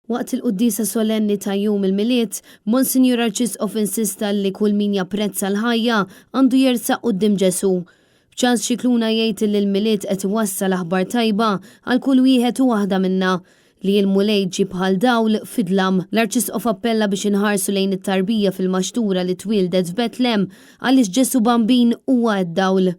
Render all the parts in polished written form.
Waqt il-quddiesa solenni ta' Jum il-Milied, Monsinjur Arċisqof insista li kull min japprezza l-ħajja għandu jersaq quddiem Ġesù. B'Charles Scicluna jgħid li l-Milied qed iwassal aħbar tajba għal kull wieħed u waħda minna, li l-Mulej ġie bħal dawl fid-dlam. L-Arċisqof appella biex inħarsu lejn it-tarbija fil-maxtura li twieldet f'Betlem għaliex Ġesù Bambin huwa d-dawl.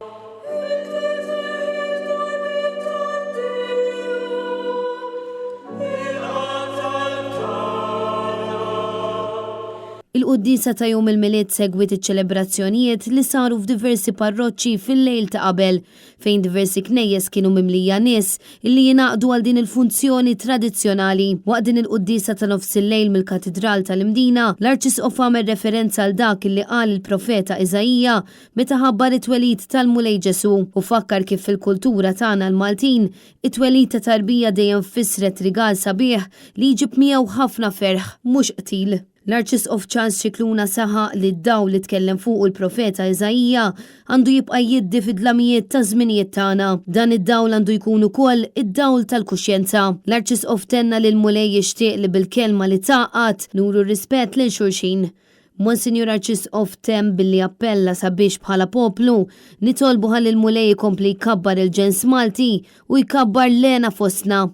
Il-quddiesa ta' Jum il-Milied segwiet iċ-ċelebrazzjonijiet li saru f'diversi parroċċi fil-lejl ta' qabel, fejn diversi knejjes kienu mimlija nies illi jingħaqdu għal din il-funzjoni tradizzjonali. Waqt din il-quddiesa ta' nofsillejl mill-Katidral tal-Imdina, l-Arċisqof għamel referenza għal dak illi qal il-profeta Iżaija meta ħabbar it-twelid tal-Mulej Ġesù u fakkar kif fil-kultura tagħna l-Maltin, it-twelid ta' tarbija dejjem fissret rigal sabiħ li jġib miegħu ħafna ferħ, mhux qtil. L-Arċisqof Charles Scicluna saħaq li d-dawl li tkellem fuqu l-profeta Iżaija għandu jibqa' jiddi fid-dlamijiet taż-żminijiet tagħna. Dan id-dawl għandu jkun ukoll id-dawl tal-kuxjenza. L-Arċisqof tenna li l-Mulej jixtieq li bil-kelma li tgħaqqad, nuru r-rispett lil xulxin. Monsinjur Arċisqof temm billi appella sabiex bħala poplu nitolbu ħalli l-Mulej ikompli jkabbar il-ġens Malti u jkabbar l-hena fostna.